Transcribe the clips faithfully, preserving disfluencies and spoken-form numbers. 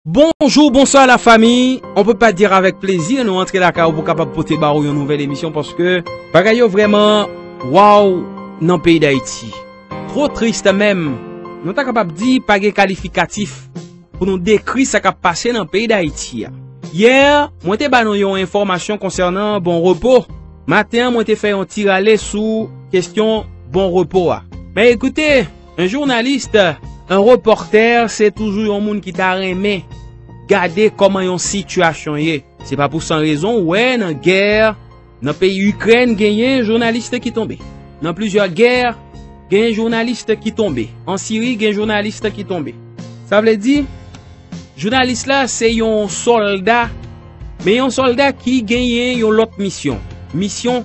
Bonjou, bonswa la fami. On peut pas dire avec plaisir, nou antre lakay ou pou kapab pote ba ou yon nouvèl emisyon paske bagay yo vrèman waw nan peyi Dayiti. Two tris menm. Nou ta kapab di pa gen kalifikatif pou nou dekri sa k ap pase nan peyi Dayiti a. Yè, mwen te ba nou yon enfòmasyon konsènan bon repo. Maten an, mwen te fè yon ti rale sou kesyon bon repo a. Men ekoute, un journaliste, un reporter, se toujou yon moun ki ta renmen gade kòman yon sitiyasyon ye. Se pa pou san rezon, ou wè, nan gè, nan peyi Ikrèn, genyen jounalis ki tonbe. Nan plizyè gè, genyen jounalis ki tonbe. An Siri, gen jounalis ki tonbe. Sa vle di, jounalis la, se yon sòlda, men yon sòlda ki genyen yon lòt misyon. Misyon,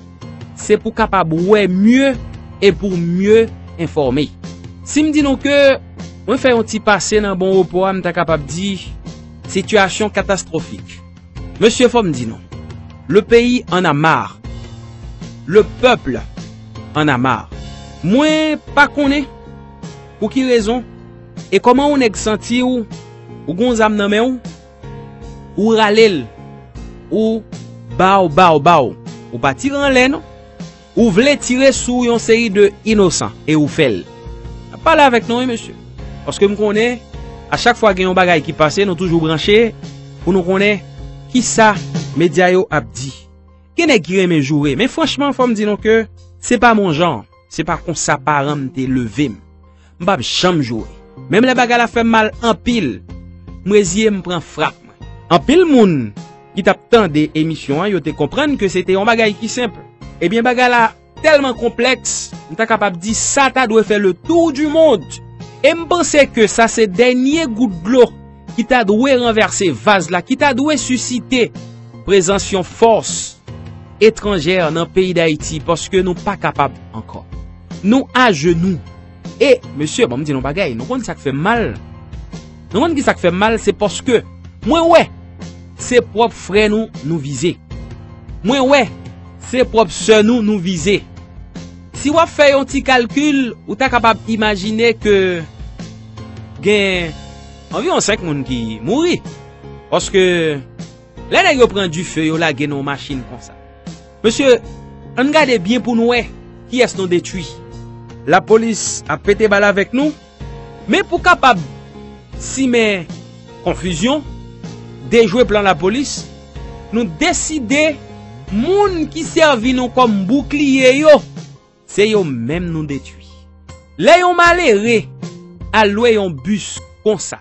se pou kapab wè mye e pou mye enfòme. Si m di nou ke mwen fè yon ti pase nan bon repo a, m ta kapab di, sitiyasyon katastwofik. Mesye, fò m di nou, le pays en a marre. Le peuple en a marre. Mwen pa konnen pou ki rezon e kòman yon nèg santi w, ou gon zam nan men w, ou rale l, ou baw, baw, baw. Ou pa tire anlè non. Ou vle tire sou yon seri de inosan e ou fè l. N ap pale avèk nou, wi, mesye. Paske m konnen, a chak fwa gen yon bagay ki pase, nou toujou branche pou nou konnen kisa medya yo ap di. Gen nèg ki renmen joure, men franchman, fò m di nou ke se pa mon jan, se pa konsa paran m te leve m. M p ap janm joure. Menm lè bagay la fè m mal anpil, m reziye m pran frap mwen. Anpil moun ki t ap tande emisyon an, yo te konprann ke se te yon bagay ki senp. Ebyen, bagay la tèlman konplèks, m ta kapab di sa ta dwe fè le tour du monde. E m panse ke sa se dènye gout dlo ki ta dwe ranvèse vaz la, ki ta dwe sisite prezans yon fòs etranjè nan peyi Dayiti, paske nou pa kapab ankò. Nou ajenou. E, mesye, ban m di nou bagay, nou konn sa k fè m mal? Nou konn ki sa k fè m mal? Se paske mwen wè se pwòp frè nou nou vize. Mwen wè se pwòp sè nou nou vize. Si w ap fè yon ti kalkil, ou ta kapab imajine ke gen anviwon senk moun ki mouri. Paske lè nèg yo pran dife, yo lage nan yon machin konsa. Mesye, ann gade byen pou n wè kiyès nou detwi. Lapolis ap pete bal avèk nou, men pou kapab simen konfizyon, dejwe plan lapolis, nou deside moun ki sèvi nou kòm boukliye yo, se yo menm nou detwi. Lè yon malere al lwe yon bis konsa,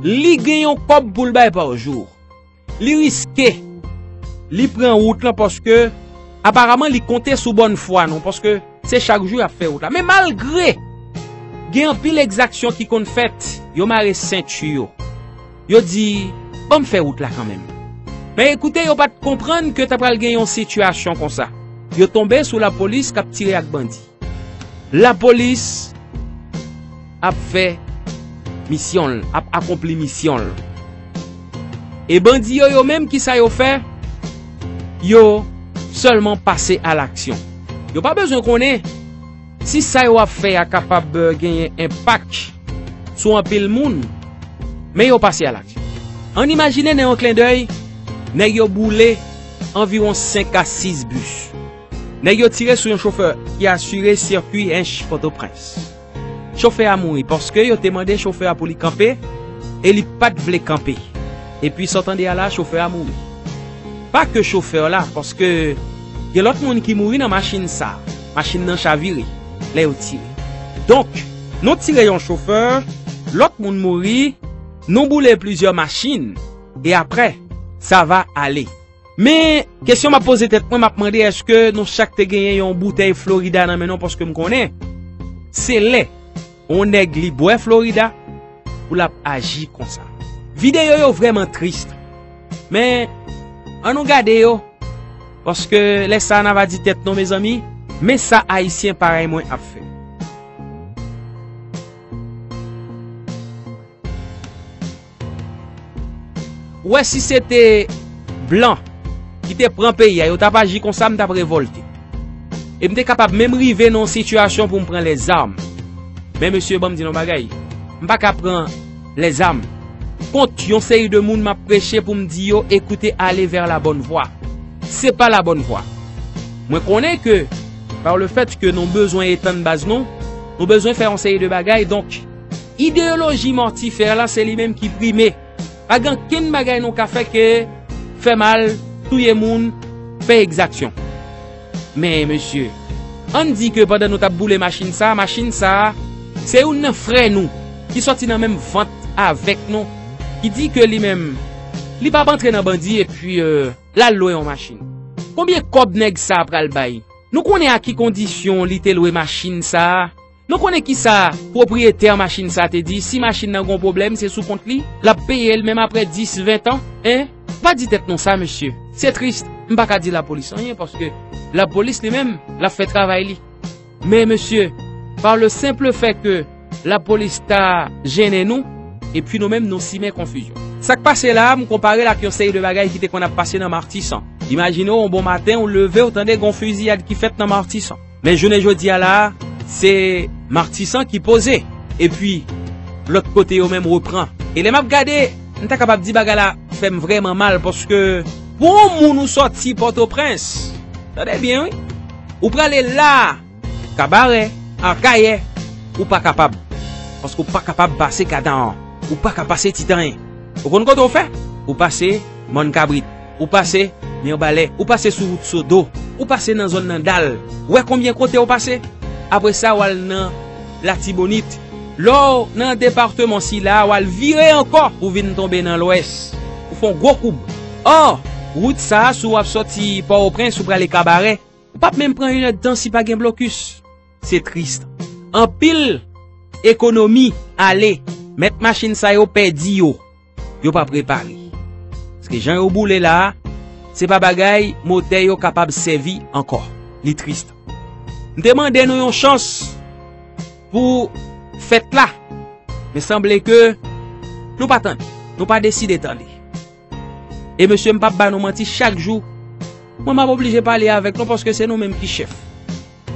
li gen yon kòb pou l bay pa jou. Li riske, li pran wout lan paske aparaman li konte sou bòn fwa nou, paske se chak jou y ap fè wout la. Men malgre gen anpil egzaksyon ki konn fèt, yo mare senti yo. Yo di, "Ban m fè wout la kanmenm." Men ekoute, yo pa t konprann ke ta pral gen yon sitiyasyon konsa. Yo tonbe sou lapolis k ap tire ak bandi. Lapolis ap fè misyon l, ap akonpli misyon l. E bandi yo, yo menm, ki sa yo fè? Yo sèlman pase a laksyon. Yo pa bezwen konnen si sa yo ap fè a kapab, euh, genyen enpak sou anpil moun, men yo pase a laksyon. Ann imajine nan yon klendèy, nèg yo boule anviwon senk a sis bis. Nèg yo tire sou yon chofè ki asire sikwi Ench Pòtoprens. Chofè a mouri paske yo te mande chofè a pou li kanpe e li pa t vle kanpe. Epi sa w tande a la, chofè a mouri. Pa ke chofè la, paske gen lòt moun ki mouri nan machin sa. Machin nan chavire lè yo tire. Donk, nou tire yon chofè, lòt moun mouri, nou boule plizyè machin, e apre, sa va ale. Men, kesyon m ap poze tèt mwen, m ap mande èske nou chak te genyen yon boutèy Florida nan men nou, paske m konnen se lè yon nèg li bwè Florida pou l ap aji konsa. Videyo yo vrèman tris. Men, ann nou gade yo, paske lè sa a n a va di tèt nou, mezanmi, men sa Ayisyen parèy mwen ap fè. Ou wè, si se te blan ki te pran peyi a, yo t ap aji konsa, m t ap revòlte. E m te kapab menm rive nan yon sitiyasyon pou m pran lèzam. Men mesye, ban m di nou yon bagay. M pa ka pran lèzam. kont yon seri de moun m ap preche pou m di yo, écoutez, allez vers la bonne voie. Se pa la bonne voie. Mwen konnen ke, par le fait que nou bezwen etann baz nou, nou bezwen fè yon seri de bagay. Donk, ideyoloji mòtifè la, se li menm ki prime. Pa gen ankenn bagay nou ka fè ke fè mal, touye moun, fè egzaksyon. Men, mesye, ann di ke pandan nou t ap boule machin sa, machin sa, se youn nan frè nou ki sòti nan menm vant avèk nou, ki di ke li menm, li p ap antre nan bandi epi, euh, l al lwe yon machin. Konbyen kòb nèg sa pral bay? Nou konnen a ki kondisyon li te lwe machin sa? Nou konnen kisa pwopriyetè machin sa te di, si machin nan gon pwoblèm, se sou kont li, l ap peye l menm apre dis, ven tan, en? Pa di tèt nou sa, mesye. Se tris, m pa ka di lapolis anyen, paske lapolis li menm, l ap fè travay li. Men, mesye, par le simple fait que lapolis ta jennen nou, epi nou menm, nou simen konfizyon. Sa k pase la a, m konpare l ak yon seri de bagay ki te konn ap pase nan Matisan. Imajine w, yon bon maten, ou leve, ou tande gon fiziyad ki fèt nan Matisan. Men jounen jodi a la a, se Matisan ki poze. Epi, lòt kote yo menm repran. E lè m ap gade, m ta kapab di bagay la fè m vrèman mal, paske pou yon moun ou sòti Pòtoprens, tande byen, wi, ou prale la, Kabarè, Akayè, ou pa kapab. Paske ou pa kapab pase Kadawan. Ou pa ka pase Titanyen. Ou konn kote w fè? Ou pase Mòn Kabrit. Ou pase Mibalè. Ou pase sou wout Sodo. Ou pase nan zòn nan Dal. Ou wè konbyen kote ou pase? Apre sa, w al nan Latibonit. Lè w nan depatman sila, w al vire ankò pou vin tonbe nan Lwès. Ou fè yon gwo koub. Ò, wout sa a, si w ap sòti Pòtoprens, ou prale Kabarè, ou p ap menm pran inèdtan si pa gen blokis. Se tris. Anpil ekonomi ale. Mèt machin sa yo pèdi yo. Yo p ap repare. Paske jan yo boule la a, se pa bagay motè yo kapab sèvi ankò. Li tris. M te mande nou yon chans pou fèt la. Men sanble ke nou pa tande. Nou pa deside tande. E mesye, m p ap ba nou manti, chak jou, mwen m ap oblije pale avèk nou paske se nou menm ki chèf.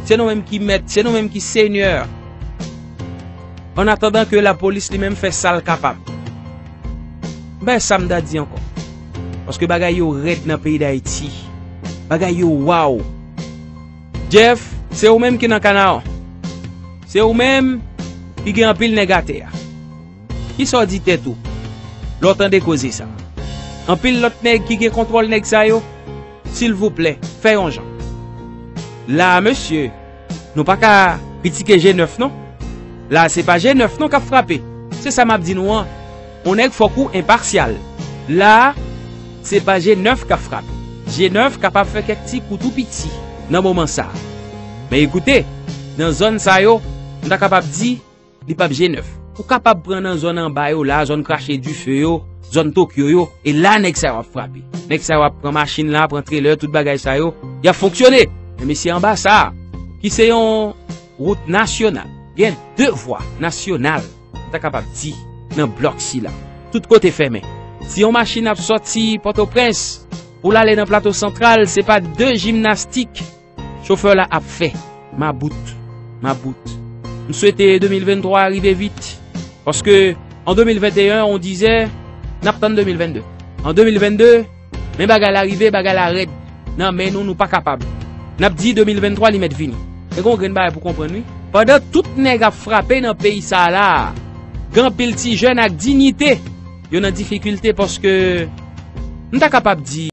Se nou menm ki mèt, se nou menm ki senyè. An atandan ke lapolis li menm fè sa l kapab. M pa sa m ta di ankò. Paske bagay yo rèd nan peyi Dayiti. Bagay yo waw. Jeff, se ou menm ki nan Kanaran. Se ou menm ki gen anpil nèg atè a. Kisa w di tèt ou lè w tande koze sa? Anpil lòt nèg ki gen kontwòl nèg sa yo, silvouplè, fè yon jan. La a, mesye, nou pa ka kritike G nèf non. La a, se pa G nèf non k ap frape. Se sa m ap di nou an. Yon nèg fòk ou enpasyal. La a, se pa G nèf k ap frape. G nèf kapab fè kèk ti kou tou piti nan moman sa a. Men ekoute, nan zòn sa yo, m ta kapab di, li p ap G nèf. Ou kapab pran nan zòn anba yo la, zòn Krache Dife yo, zòn Tokyo yo, e la nèg sa yo ap frape. Nèg sa yo ap pran machin la, pran trelè, tout bagay sa yo, y ap fonksyone. Men mesye anba sa, ki se yon wout nasyonal, gen de vwa nasyonal, m ta kapab di, nan blòk sila. Tout kote fèmen. Si yon machin ap sòti Pòtoprens pou l ale nan Plato Santral, se pa de jimnastik chofè la ap fè. Mabout, mabout. M swete de mil venntwa rive vit. Paske an de mil venteyen, on dizè, n ap tann de mil vennde. An de mil vennde, men bagay la rive, bagay la rèd. Nan men nou, nou pa kapab. N ap di de mil venntwa, li mèt vini. Men gen yon grenn bagay pou konprann, wi. Pandan tout nèg ap frape nan peyi sa la, gen anpil ti jèn ak diyite, yo nan difikilte paske, m ta kapab di,